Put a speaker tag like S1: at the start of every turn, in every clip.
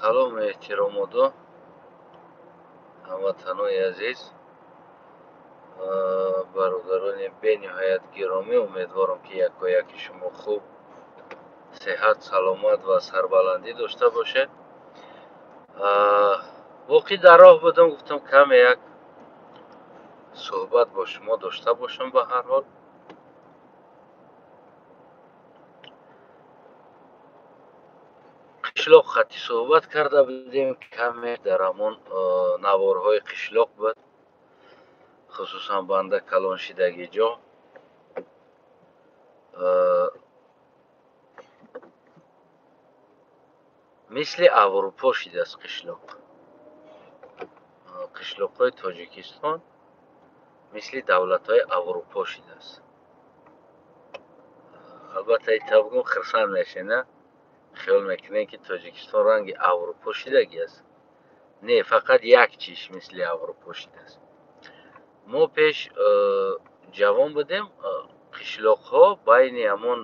S1: Салому эҳтиромодо, ҳамватанои азиз, бародарони бениҳоят гиромӣ. Умедворам, ки якояки шумо хуб, сеҳат, саломат ва сарбаландӣ дошта бошед. Воқеъ дар роҳ будам, гуфтам каме як суҳбат бо шумо дошта бошам. Ба ҳар ҳол, қишлоқ хати суҳбат карда будем каме, дар ҳамон наворҳои қишлоқ буд, хусусан банда калоншидаги ҷо. Мисли Аврупо шидааст қишлоқ. Қишлоқҳои Тоҷикистон мисли давлатҳои Аврупо шидааст. Албатта, итабгум хирсанд мешед, на хиёл мекунем, ки Тоҷикистон ранги Аврупо шидаги аст. Не, фақат як чиш мисли Аврупо шидааст. Мо пеш ҷавон будем, қишлоқҳо байни ҳамон,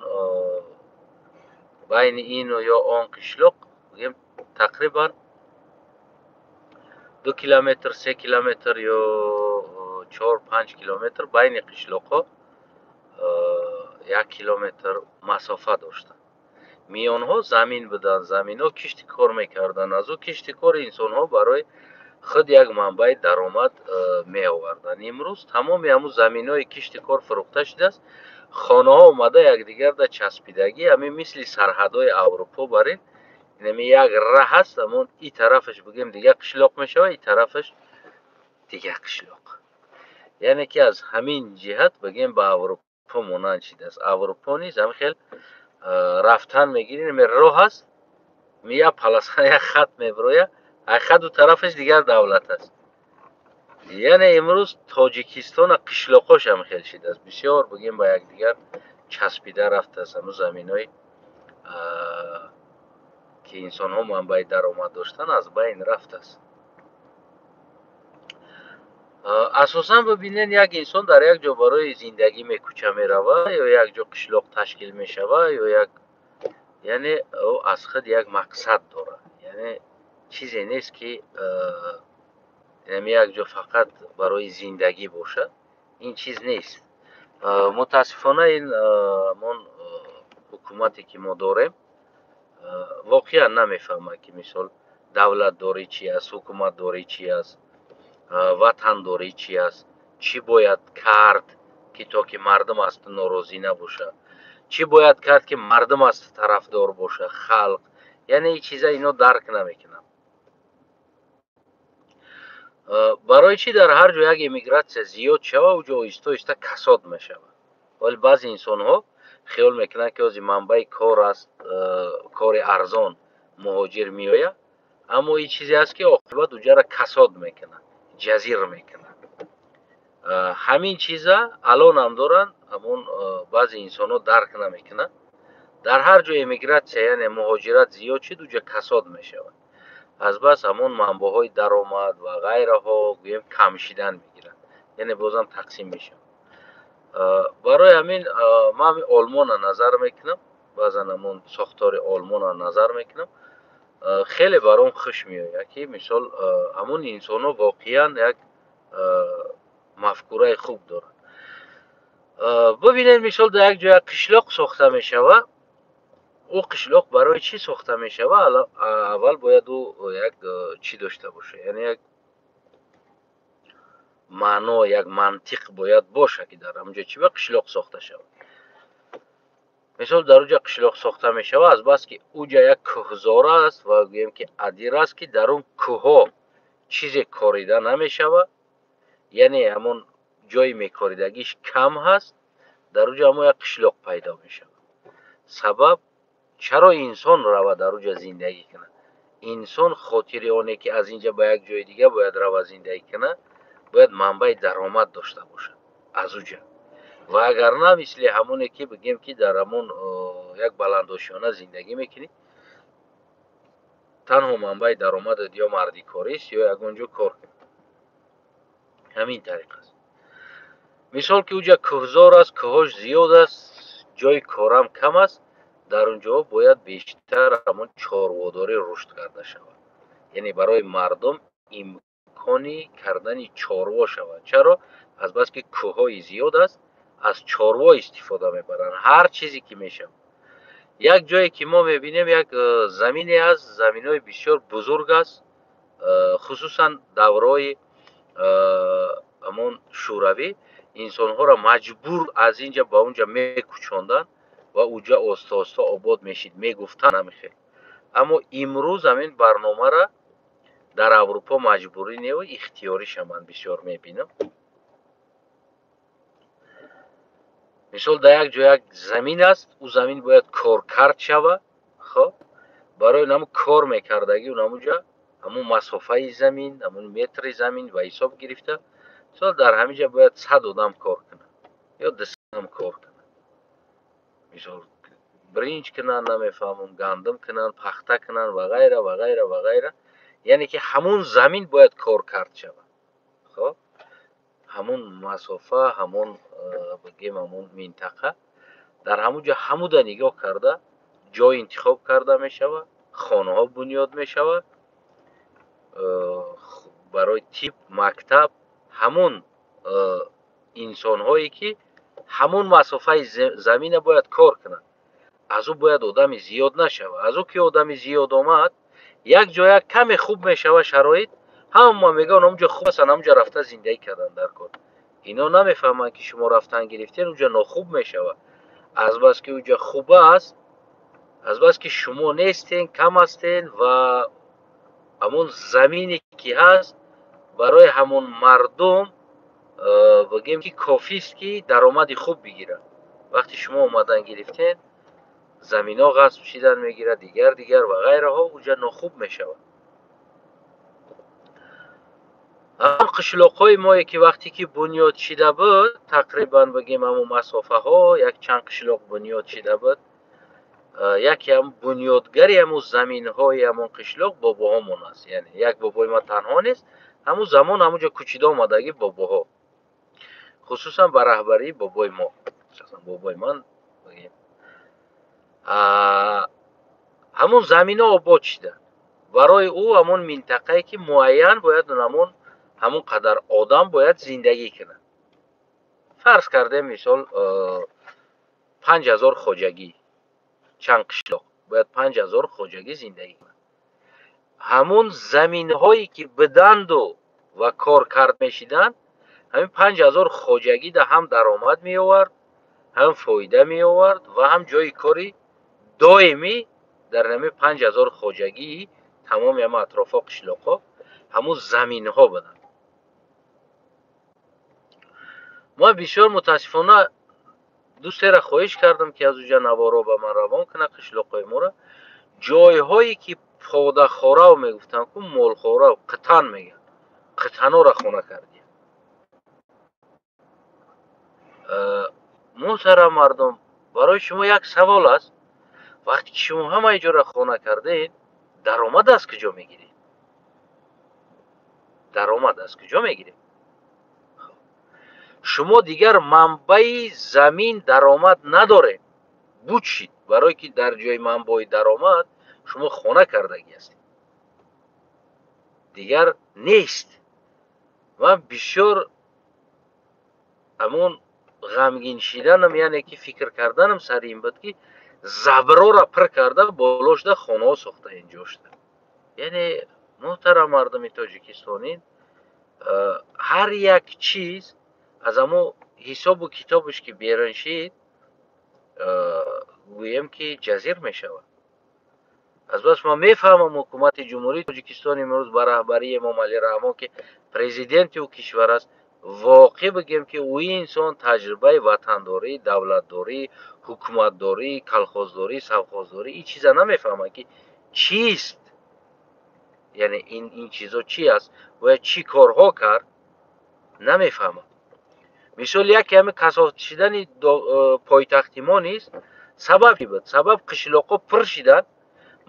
S1: байни ину ё он қишлоқ, бигем, тақрибан 2 километр, 3 километр ё 4-5 километр, байни қишлоқҳо 1 километр масофа доштанд. Миёнҳо замин буданд, заминҳо кишти кор мекарданд. Аз ӯ кишти кори инсонҳо барои худ як манбаи даромад меоварданд. Имрӯз тамоми ҳамун заминҳои кишти кор фурӯхта шудааст, хонаҳо омада якдигарда часпидагӣ. Ҳамин мисли сарҳадҳои Аврупо барин, инами як раҳ аст, ҳамон и тарафаш, бигем, дигар қишлоқ мешавад, и тарафаш дигар қишлоқ. Яъне ки аз ҳамин ҷиҳат, бигем, ба Аврупо монанд шидааст. Аврупо низ ҳамин хел рафтан мегирӣ, наме роҳ аст, як полоса, як хат мебироя, ай хаду тарафаш дигар давлат аст. Яъне имрӯз Тоҷикистона қишлоқош ҳам хел шидааст, бисёр, бигем, ба якдигар часпида рафтааст. Ҳамун заминҳои, ки инсонҳо манбаи даромад доштанд, аз байн рафтааст. Асосан бибинед, як инсон дар як ҷо барои зиндагӣ мекӯча мерава ё як ҷо қишлоқ ташкил мешава ё як, яъне ӯ аз худ як мақсад дорад. Яъне чизе нест, ки як ҷо фақат барои зиндагӣ бошад, ин чиз нест. Мутаассифона, ин ҳамон ҳукумате, ки мо дорем, воқеан намефаҳмад, ки мисол давлатдорӣ чи аст, ҳукуматдорӣ чи аст, ватандорӣ чи аст, чӣ бояд кард, ки то ки мардум аз ту норозӣ набошад, чӣ бояд кард, ки мардум аз ту тарафдор бошад, халқ. Яъне ин чиза ино дарк намекунанд. Барои чӣ дар ҳар ҷо як эмигратсия зиёд шава, уҷо оҳиста оҳиста касод мешавад. Вале баъзе инсонҳо хиёл мекунанд, ки ҳозир манбаи кор аст, кори арзон, муҳоҷир меояд. Аммо ин чизе аст, ки оқибат уҷара касод мекунад, ҷазир мекунад. Ҳамин чиза алонам доранд, ҳамон баъзе инсонҳо дарк намекунанд. Дар ҳар ҷо эмигратсия, яъне муҳоҷират зиёд шуд, уҷа касод мешавад. Аз бас ҳамон манбаъҳои даромад ва ғайраҳо, гӯем, кам шидан мегиранд, яъне бозам тақсим мешавад. Барои ҳамин ман ҳамин Олмона назар мекунам, баъзан ҳамон сохтори Олмона назар мекунам, хеле баром хуш меояд, ки мисол ҳамон инсонҳо воқеан як мафкураи хуб доранд. Бибинед, мисол, дар як ҷо як қишлоқ сохта мешавад. Ӯ қишлоқ барои чӣ сохта мешавад? Аввал бояд ӯ як чӣ дошта бошад, яъне як маъно, як мантиқ бояд бошад, ки дар ҳамон ҷо чӣ ба қишлоқ сохта шавад. Мисол, дар уҷа қишлоқ сохта мешавад, азбаски уҷа як кӯҳзор аст ва, гӯем, ки адир аст, ки дар он кӯҳҳо чизе корида намешавад, яъне ҳамон ҷои мекоридагиш кам ҳаст, дар уҷа ҳамон як қишлоқ пайдо мешавад. Сабаб чаро инсон равад дар уҷа зиндагӣ кунад? Инсон хотири оне, ки аз инҷа ба як ҷои дига бояд рава зиндагӣ кунад, бояд манбаи даромад дошта бошад аз уҷа. Ва агар на, мисли ҳамоне, ки, бигем, ки дар ҳамон як баландошёна зиндагӣ мекунӣ, танҳо манбаи даромадат ё мардикорист, ё ягон ҷо кор кунӣ. Ҳамин тариқ аст. Мисол, ки уҷа кӯҳзор аст, кӯҳош зиёд аст, ҷои корам кам аст, дар он ҷо бояд бештар ҳамон чорводорӣ рушд карда шавад. Яъне барои мардум имкони кардани чорво шавад. Чаро? Азбаски кӯҳҳои зиёд аст, аз чорво истифода мебаранд, ҳар чизе ки мешавад. Як ҷое ки мо мебинем, як замине аст, заминҳои бисёр бузург аст, хусусан давраи ҳамон Шӯравӣ инсонҳоро маҷбур аз инҷа ба онҷа мекӯчонданд ва уҷа оста оста обод мешид, мегуфтанд ҳамихел. Аммо имрӯз ҳамин барномаро дар Аврупо маҷбурӣ неву ихтиёриша ман бисёр мебинам. Мисол, дар як ҷо як замин аст, ӯ замин бояд коркард шавад. Хоб, барои ҳамун кор мекардагӣ ҳамунҷа ҳамун масофаи замин, ҳамун метри замин ба ҳисоб гирифта, мисол дар ҳамин ҷа бояд 100 одам кор кунад ё 200 одам кор кунад. Мисол, бринҷ кунанд, намефаҳмам, гандум кунанд, пахта кунанд ва ғайра ва ғайра ва ғайра. Яъне ки ҳамун замин бояд коркард шавад. Хоб, ҳамун масофа, ҳамун бигем, ҳамун минтақа дар ҳамун ҷо ҳамуда нигоҳ карда ҷой интихоб карда мешавад, хонаҳо бунёд мешавад, барои тиб, мактаб, ҳамун инсонҳое ки ҳамун масофаи замина бояд кор кунанд. Аз ӯ бояд одами зиёд нашавад. Аз ӯ ки одами зиёд омад, як ҷоя каме хуб мешавад шароит, ҳама мегӯянд ҳамунҷо хуб аст, ҳамунҷо рафта зиндагӣ кардан дар кор. Ино намефаҳманд ки шумо рафтан гирифтен, уҷа нохуб мешавад. Азбаски уҷа хуб аст, азбаски шумо нестен, кам ҳастен ва ҳамон замине ки ҳаст барои ҳамон мардум бигем ки кофист ки даромади хуб бигирад. Вақте шумо омадан гирифтен, заминҳо ғасб шидан мегирад, дигар дигар ва ғайраҳо, уҷа нохуб мешавад. Ҳамон қишлоқҳои мое ки вақте ки бунёд шида буд, тақрибан бигем ҳамон масофаҳо як чанд қишлоқ бунёд шида буд, яке ҳам бунёдгари ҳамон заминҳои ҳамон қишлоқ бобоҳомон аст. Яъне як бобои ма танҳо нест, ҳамон замон ҳамонҷо кӯчида омадагӣ бобоҳо, хусусан ба раҳбарии бобои мо, бобои ман бигем. Ҳамон заминҳо обод шида барои ӯ ҳамон минтақае ки муайян бояд ҳамон қадар одам бояд зиндагӣ кунад. Фарз кардем, мисол, 5000 хоҷагӣ, чанд қишлоқ бояд 5000 хоҷагӣ зиндагӣ кунад. Ҳамон заминҳое ки биданду ва кор кард мешиданд, ҳамин 5000 хоҷагӣ да ҳам даромад меовард, ҳам фоида меовард ва ҳам ҷои кори доимӣ дар ҳамин 5000 хоҷагии тамоми ҳама атрофҳо, қишлоқҳо ҳамун заминҳо буданд. Ма бисёр мутаассифона дӯстеро хоҳиш кардам ки аз уҷа наворо ба ман равон кунад, қишлоқҳои моро, ҷойҳое ки подахорав мегуфтанд, ку молхорав, қитан мегӯянд, қитанора хона кардем. Муҳтарам мардум, барои шумо як савол аст. Вақте ки шумо ҳамаи ҷоро хона кардед, даромад аз куҷо мегиред? Даромад аз куҷо мегиред? Шумо дигар манбаи замин даромад надоред. Буд шид, барое ки дар ҷои манбаи даромад шумо хона кардагӣ ҳастед. Дигар нест. Ман бисёр ҳамон ғамгин шиданам, яъне ки фикр карданам сари ин буд ки заброра пир карда боло шуда хонаҳо сохта инҷо шуда. Яъне муҳтарам мардуми тоҷикистонӣ, ҳар як чиз аз ҳамо ҳисобу китобаш ки берун шид, гӯем ки ҷазир мешавад. Аз бас ман мефаҳмам ҳукумати Ҷумҳурии Тоҷикистон имрӯз ба раҳбарии Эмомалӣ Раҳмон, ки президенти ӯ кишвар аст, воқеъ бигем ки ӯ инсон таҷрибаи ватандорӣ, давлатдорӣ, ҳукуматдорӣ, колхоздорӣ, совхоздорӣ ин чиза намефаҳмад ки чист. Яъне ин чизо чи аст, бояд чӣ корҳо кард, намефаҳмад. Мисол, яке ҳамин касоф шидани пойтахти мо низ сабаб чӣ буд? Сабаб қишлоқҳо пур шиданд,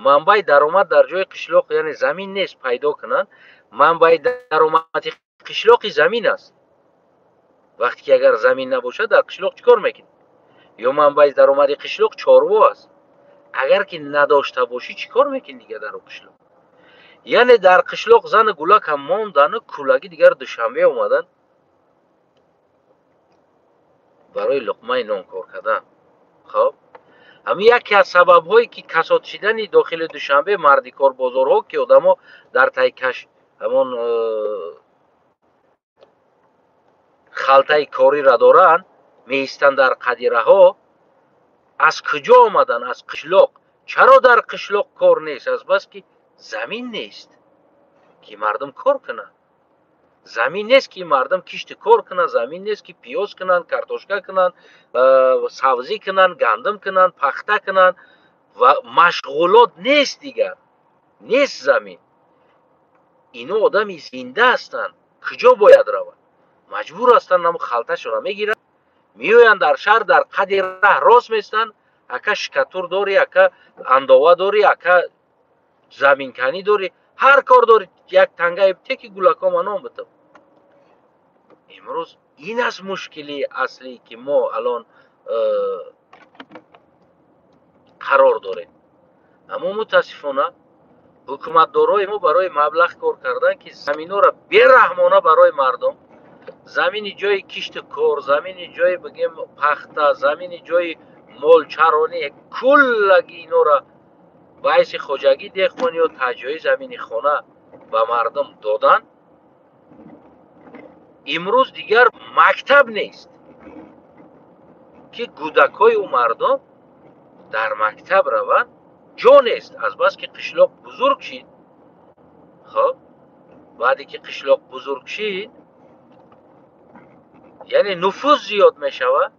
S1: манбаи даромад дар ҷои қишлоқ, яъне замин нест пайдо кунанд, манбаи даромади қишлоқи замин аст. Вақте ки агар замин набошад, дар қишлоқ чӣ кор мекунӣ? Ё манбаи даромади қишлоқ чорво аст. Агар ки надошта бошӣ, чӣ кор мекунӣ дигар дар қишлоқ? Яъне дар қишлоқ зану гулак ҳам мондану кӯлаги дигар Душанбе омадан барои луқмаи нон кор кардан. Хоб, ҳамин яке аз сабабҳое ки касод шидани дохили Душанбе, мардикорбозорҳо, ки одамо дар тайкаш ҳамон халтаи кориро доранд, меистанд дар қадираҳо, аз куҷо омаданд? Аз қишлоқ. Чаро дар қишлоқ кор нест? Аз бас ки замин нест, ки мардум кор кунанд. Замин нест, ки мардум кишти кор кунанд, замин нест, ки пиёз кунанд, картошка кунанд, сабзӣ кунанд, гандум кунанд, пахта кунанд ва машғулот нест, дигар нест замин. Ино одами зинда ҳастанд, куҷо бояд раванд? Маҷбур ҳастанд, намо халташонро мегиранд, меоянд дар шаҳр, дар қади раҳ рост местанд. Ака, шикатур дорӣ, ака, андова дорӣ, ака, заминканӣ дорӣ, ҳар кор дорӣ, як тангаи теки гулакома нон битам. Имрӯз ин аст мушкилии аслӣ, ки мо алон қарор дорем. Аммо мутаассифона ҳукуматдорои мо барои маблағ кор кардан, ки заминҳоро бераҳмона барои мардум, замини ҷои кишту кор, замини ҷои, бигем, пахта, замини ҷои молчаронӣ, куллаги инора ба ҳайси хоҷагии деҳқон ё таҷҳиёи замини хона ба мардум додан. Имрӯз дигар мактаб нест, ки кӯдакҳои ӯ мардум дар мактаб раванд, ҷо нест, азбаски қишлоқ бузург шид. Хоб, баъде ки қишлоқ бузург шид, яъне нуфуз зиёд мешавад.